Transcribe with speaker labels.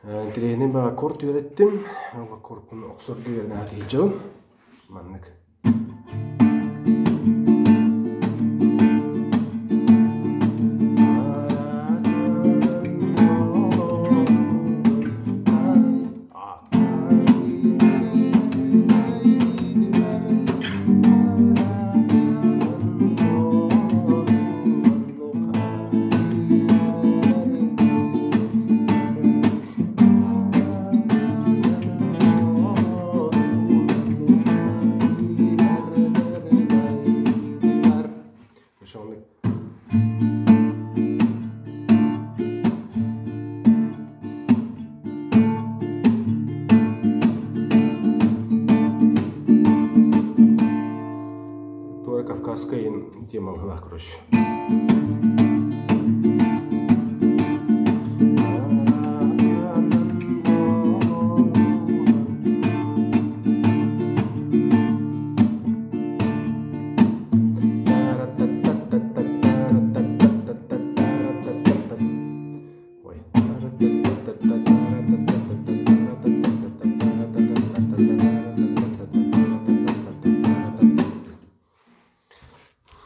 Speaker 1: Интэриэһинэй баҕа аккорд үөрэттим. Ол аккордпун охсорго үөрэнэ сатыылдьабын. Маннык. Туора Кавказская тема была, короче.